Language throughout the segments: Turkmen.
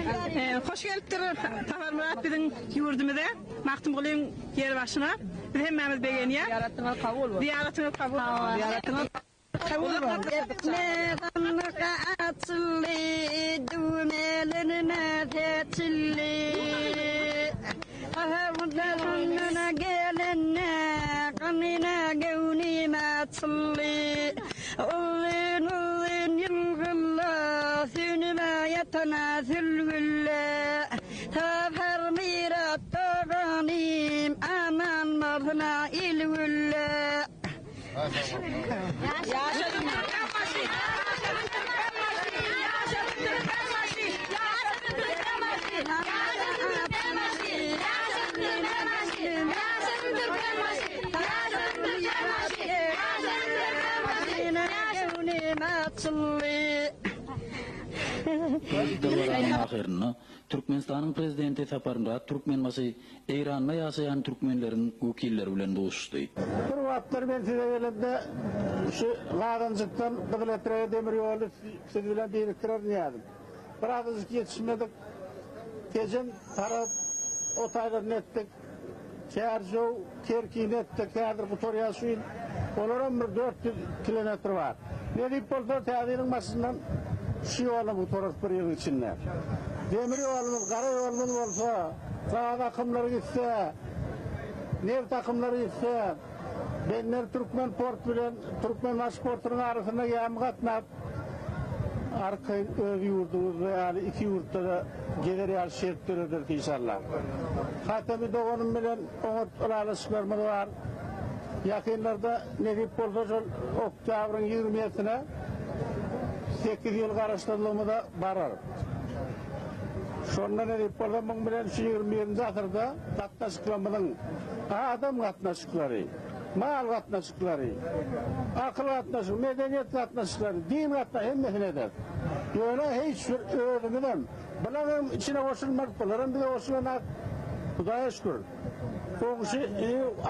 Hoş gelipdir Saparmyrat biziň ýurdumyza, Magtymgulyň ýer başyna. Biz hemmämiz begenýäs. Zyýaratyňyz kabul bolsun. Zyýaratyňyz kabul bolsun. Zyýaratyňyz kabul bolsun. Mezanlyk açyldy, düwmelerine seçildi. Gahrymanlara gelende, gamyna göwnüm açyldy. Uzyn-uzyn ýylgynla, süýnüme ýatana sülgülle. Saparmyrat doganym, aman bolsun-a il-gülle. Dabaranyň ahyrynda Türkmenistanyň Prezidenti Saparmyrat Türkmenbaşy Eýranda ýaşaýan türkmenleriň wekilleri bilen duşuşdy. Bir wagtlar men size gelemde şu Gazanjykdan Gyzyletrege demir ýoly siz bilen birikdirerin diýýärdim. Birazajyk ýetişmedik. Tejen tarap o taýlaryny etdik. Çärjew, Kerkini etdik. Häzir gutarýar şu ýyl. Olaram bir 400 kilometr bar. Nesip bolsa täze ýylyň başyndan şu ýolam gutararys bir ýylyň içinde. Demir ýolumyz, gara ýolumyz bolsa, gaz akymlary gitse, neft akymlary gitse, Bender Türkmen port bilen Türkmenbaşy portunyň arasynda gämi gatnap, arkaýyn öz ýurduňyzda ýaly iki ýurtda-da gezer ýaly şert dörederis inşallah. Hatemi doganym bilen oňat ylalaşyklarymyz bar. Ýakynlarda nesip bolsa şol oktýabryň ýigrimisine sekiz ýyl garaşsyzlygymyza bararys. Şonda nesip bolsa muň bilen şu ýigrimi birinji asyrda gatnaşyklarymyzyň adam gatnaşyklary, mal gatnaşyklary, akyl gatnaşygy, medeniýet gatnaşyklary, din gatnaşyklary hemmesini ederis. Ýöne hiç bir özümizem bularyň içine goşulmarys, bularam bize goşulanak. Hudaýa şükür. Goňşy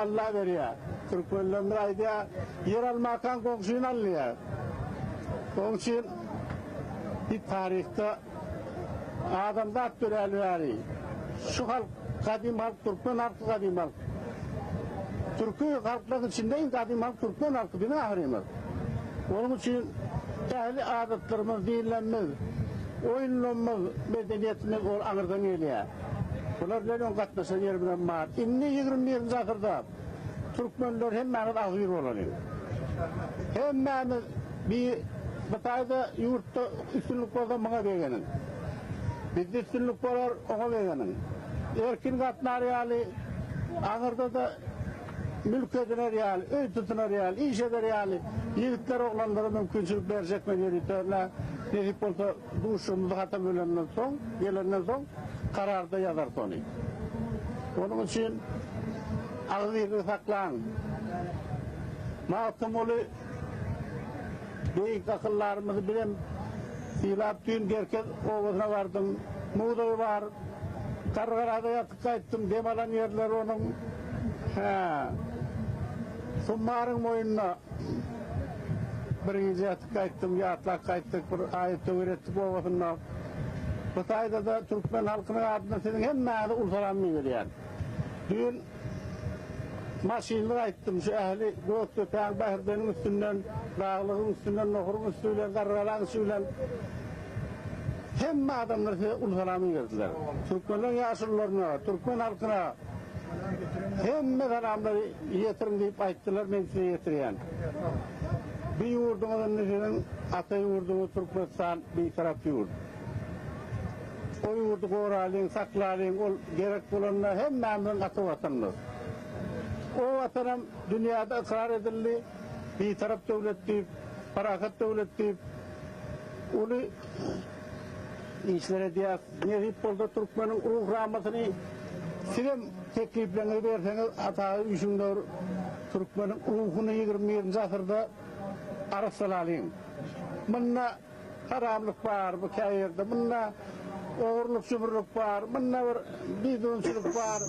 Alla berýär. Türkmenlerimiz aýdýar, ýer almakaň goňşyny al diýýär. Onuň üçin bir taryhda adamzat döräli bäri şu halk gadym halk türkmen halky gadym halk. Türki halklaryň içinde iň gadym halk türkmen halky biziň ahyrymyz. Onuň üçin ähli adatlarymyz, dinlerimiz, oýunlarymyz, medeniýetimiz ol aňyrdan gelýär. Bular bilen öň gatnaşan ýerimizem bar. Indi 21-nji asyrda türkmenler hemmämiz agzybir bolalyň. Hemmämiz bir bu taýda ýurtda üstünlik bolsa muňa begeniň. Bizde üstünlik bolar, oňa begeniň. Erkin gatnar ýaly, aňyrda-da mülk ediner ýaly, öý tutunar ýaly, iş eder ýaly ýigitler, oglanlara mümkinçilik berjek men ýörite. Nesip bolsa Duşuşygymyzy hatam ölenden soň, gelenden soň kararda ýazarys ony. Onuň üçin agzybirligi saklaň. Magtymguly beýik akyldarymyzy bizem sylap düýn Gerkez obasyna bardym. Muzeý bar. Garrygalada ýatyp gaýtdym. Dem alan ýerleri onuň. Hä. Sumbaryň boýunda bir gije ýatyp gaýtdym, ýatlap gaýtdyk, bir aýat-töwir etdik obasynda. Bu taýda-da türkmen halkynyň adyndan siziň hemmäňize uly salam iberýän. Düýn maşynly gaýtdym, şu ähli Gökdepäň, Bäherdeniň üstünden, daglygyň üstünden, Nohuryň üsti bilen, Garrygalaň içi bilen hemme adamlar size uly salam iberdiler. Türkmenleň ýaşulularyna, türkmen halkyna hemme salamlary Ýetiriň diýip aýtdylar, men size ýetirýän. Bu ýurduňyz indi siziň ata ýurduňyz Türkmenistan bitarap ýurt. O ýurdy goralyň, saklalyň, ol gerek bolanda hemmämiziň ata watanymyz. O watanam dünýäde ykrar edildi, bitarap döwlet diýip, parahat döwlet diýip, uly işler edýäs. Nesip bolsa türkmeniň Ruhnamasyny sizem teklipleriňizi berseňiz Ataga üýşüňde bir türkmeniň ruhuny 21-nji asyrda arassalalyň. Munda haramlyk bar bu kä ýerde, munda ogurlyk-jumurlyk bar, munda bir bidunçylyk bar,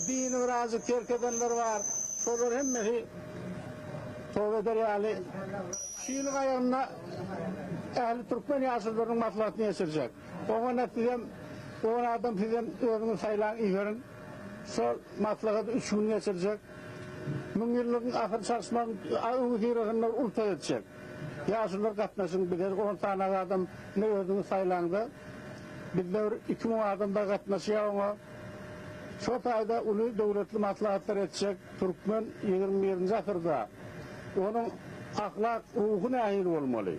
dini birazjyk terk edenler bar. Şolar hemmesi toba eder ýaly şu ýylyň aýagynda ähli türkmen ýaşulularynyň maslahatyny geçirjek. Oňa sizem. On adam sizem özüňiz saýlaň iberiň. Şol maslahaty üç gün geçirjek. Müňýyllygyň asyr çalyşmagyň öňüsyrasynda uly toý etjek. Ýaşulular gatnaşyň bize on sany adam ine özüňiz saýlaňda. Bizde bir 2000 adam da gatnaşýar oňa. Şo taýda uly döwletli maslahatlar etjek türkmen 21-nji asyrda onuň ahlak ruhy nähili bolmaly?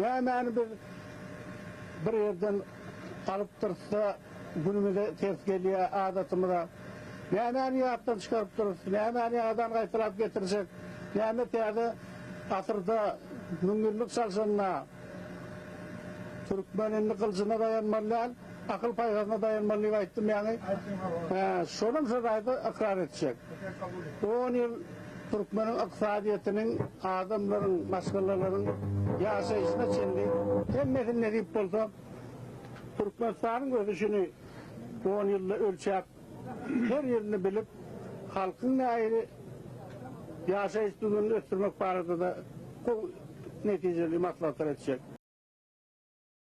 Nämäni biz bir ýerden alyp dursa günümize ters gelýär adatymyza. Nämäni ýatdan çykaryp durus, nämäni ýadan gaýtalap getirjek, näme täze asyrda müňýyllyk çalşanda türkmen indi gylyjyna daýanmaly däl, akyl paýhasyna daýanmaly diýip aýtdym ýaňy. Hä, şonam şo taýda ykrar etjek. On ýyl türkmeniň ykdysadyýetiniň, adamlaryň, maşgalalaryň ýaşaýşyna çenli hemmesini nesip bolsa Türkmenistanyň ösüşini on ýylda ölçäp, her ýerini bilip, halkyň nähili ýaşaýyş düzgünini ösdürmek barada-da gowy netijeli maslahatlar etjek.